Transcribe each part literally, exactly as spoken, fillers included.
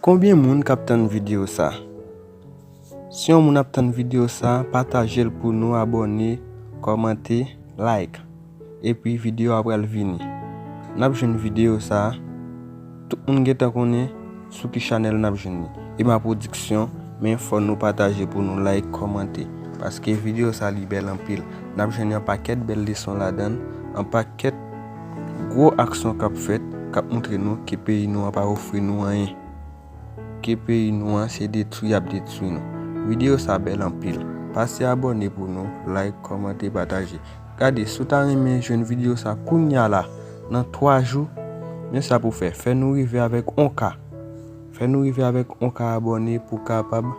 Konbyen moun k ap tann videyo sa? Si yon moun ap tann videyo sa, pataje l pou nou, abòne, kòmante, like. Epi videyo a pral vini. N ap jwenn videyo sa, tout moun gentan konnen sou ki chanèl n ap jwenn li. Ema Production, men fò nou pataje pou nou like, kòmante. Paske videyo sa li bèl anpil. N ap jwenn yon pakèt bèl leson ladan l, yon pakèt gwo aksyon k ap fèt, k ap montre nou ke peyi nou an pa ofri nou anyen. Ke peyi nou an se detwi y ap detwi nou. Videyo sa bèl anpil. Pase abòne pou nou, like, kòmante, pataje. Gade, si w ta renmen jwenn videyo sa kounya la, nan twa jou, men sa pou w fè. Fè nou rive avèk on ka. Fè nou rive avèk on ka abòne pou w kapab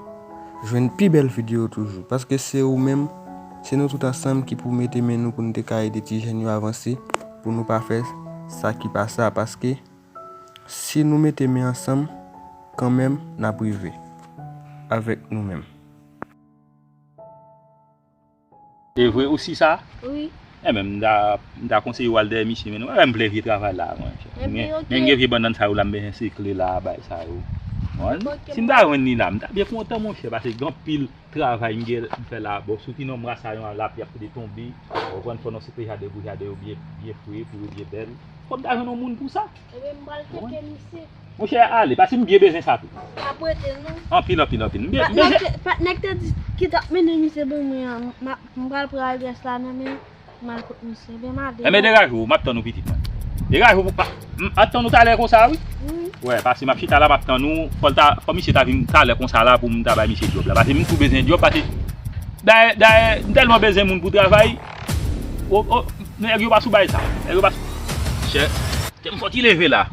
jwenn pi bèl videyo toujou. Paske se ou menm, se nou tout ansanm ki pou mete men nou pou nou te ka ede ti jèn yo avanse, pou nou pa fè sa ki pa sa. Paske si nou mete men ansanm, kanmenm, n ap rive avèk nou menm. E vre, ou si sa? Wi. Enben, m ta, m ta konseye w al dèyè misye, men nou wè m vle vye travay la, monchè. Enben, men, ok. Men gen vye bannann sa yo la, m bezwen sekle la, bay sa yo. Bon, ok, si m ta jwenn li la, m ta byen kontan, monchè, paske gen anpil travay m gen, m fè la. Bon, sou ti nonm rasayon an la, ap, y ap pede tonbe. Ou konprann, fò nou sekle jaden pou jaden yo byen, byen fre, pou yo byen bèl. Fò m ta jwenn yon moun pou sa. Ebyen, m pral tcheke misye. Monchè, ale, paske m byen bezwen sa tou. Pa prete l non. Anpil, anpil, anpil. M byen, m bezwen. Patnè k te, patnè k te di ki t ap mennen misye ban mwen an, m, m pral pran adrès la nan men, m al kot misye. Ebyen, m ale. Enben, degaje w, m ap tann ou, pitit mwen. Degaje w pou pa, m ap tann ou talè konsa, wi. Wi. Wè, paske m ap chita la, m ap tann ou. Fò l ta, fò misye ta vin talè konsa la pou m ta bay misye djòb la. Paske m tou bezwen djòb, paske dayè, dayè, m tèlman bezwen moun pou travay. O, o, nèg yo pa sou bay sa. Nèg yo pa sou. Chè, kè m sòti leve la.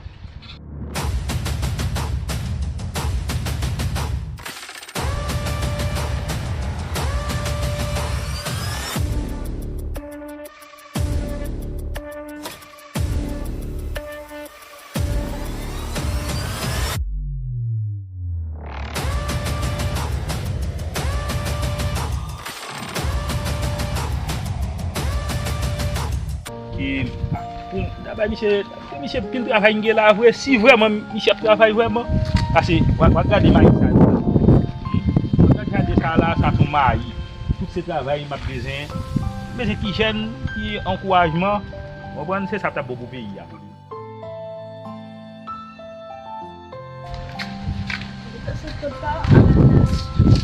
Ki pou m ta bay misye, misye pil travay m gen la vre, si vrèman misye ap travay vrèman. Paske w ap, w ap gade mayi sa yo. W ap gade sa la, sa se yon mayi. Tout se travay m ap bezwen. M bezwen ti jèn, ti ankourajman. W konprann? Se sa k t ap bon pou peyi a.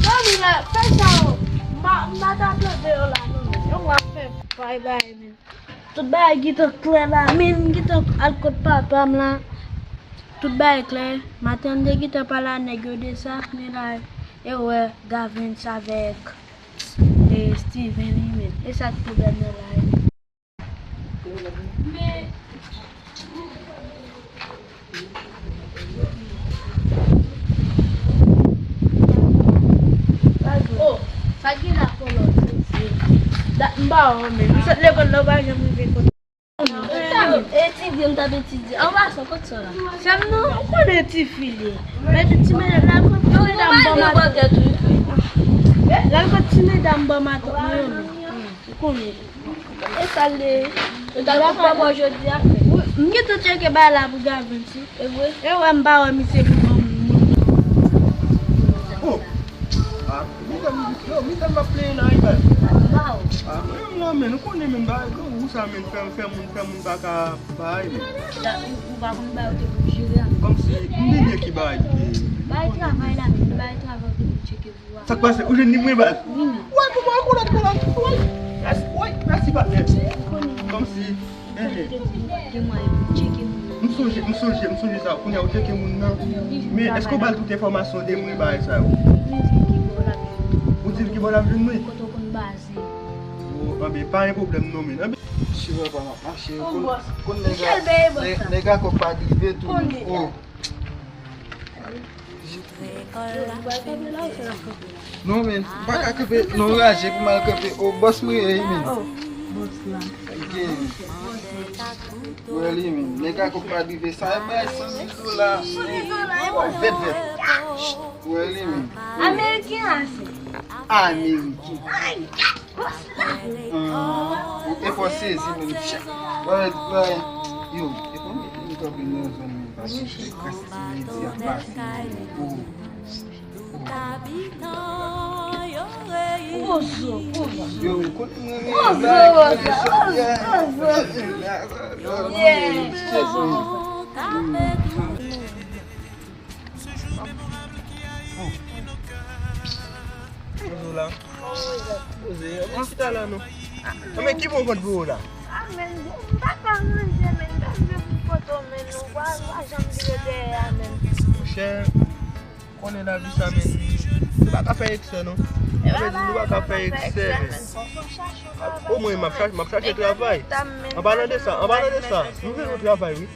Mami la, fè sa o. M pa, m pa ta plante yo la non. Yo w ap fè bay bay men. Tout bagay gentan klè la, men m gentan al kot papa m la. Tout bagay klè. Maten m te gentan pale a nèg yo de sa, men la, e wè Gavens avèk, e, Steven li menm. E sa k pwoblèm nan la. Men, oh, sa gen la kolò. Dat m pa wè w menm. M sot lekòl la, w pa janm rive kote. Etidye, m t ap etidye. An pasan, kot sa la? Sè m non, ou konnen tifi li ye. Men ti medam la, kot ti medam bò matant. L al kot ti medam bò matant mwen yo menm. Ou konnen. E sa l ye? Yo t al konprann mwen jodi a, frè. Wi, m gentan tcheke bagay la pou Gavens wi. E vre? E wè m pa wè misye pou ban moun. Oh! Ah, mitan, yo, mitan m ap plenyen nan rival. Ah, mwen menm la, men, nou konnen menm bagay grangou sa, men, fè, fè moun, fè moun pa ka bay, men. Ou pa konn bagay ou te pou jere a. Kòmsi, m bliye ki bagay ki te. Bagay travay la, men, bagay travay ou te pou tcheke. Sa k pase? Ou jwenn li mwen baz? Wi, men. Wè, kòman, kòman, kòman, kòman? Mèsi, wi, mèsi, patnè. Kòmsi, enhen. M sonje, m sonje, m sonje sa. Kounye a ou tcheke moun nan. Men, èske w ba l tout enfòmasyon de mwen, bagay sa yo? Ou di l ki bò l ap jwenn mwen? Kote w konn baze. Oh, anben, pa gen pwoblèm non, men. Anben, si wè pa m ap mache, konn, konn nèg a, nèg a kòk pa drive tou. Oh. Non, men, m pa ka kanpe, non, raje pou m al kanpe. O, bòs mwen ye, men. Ok. Wè li, men. Nèg a kòk pa rive sa, e bay san mil dola. Vèt, vèt. Wè li, men. Ameriken a se. Ameriken. Ah, e fò sezi, men. Wè, wè. Yo, e fò m Ozo, ozo. Ozo, ozo, ozo, ozo. Yeah, ozo. Ozo la. Ozo, ann chita la non. Ann, men ki bon kont pou ou la? Ah, men, m pa ka manje, men, m ta vle pou poto, men, ou pa, ou pa janm vire dèyè a, men. Monchè, konnen lavi sa, men, nou pa ka fè eksè, non. Sa vle di nou pa ka fè eksè, men. Omwen, m ap chache, m ap chache travay. An palan de sa, an palan de sa, nou vin yon travay, wi.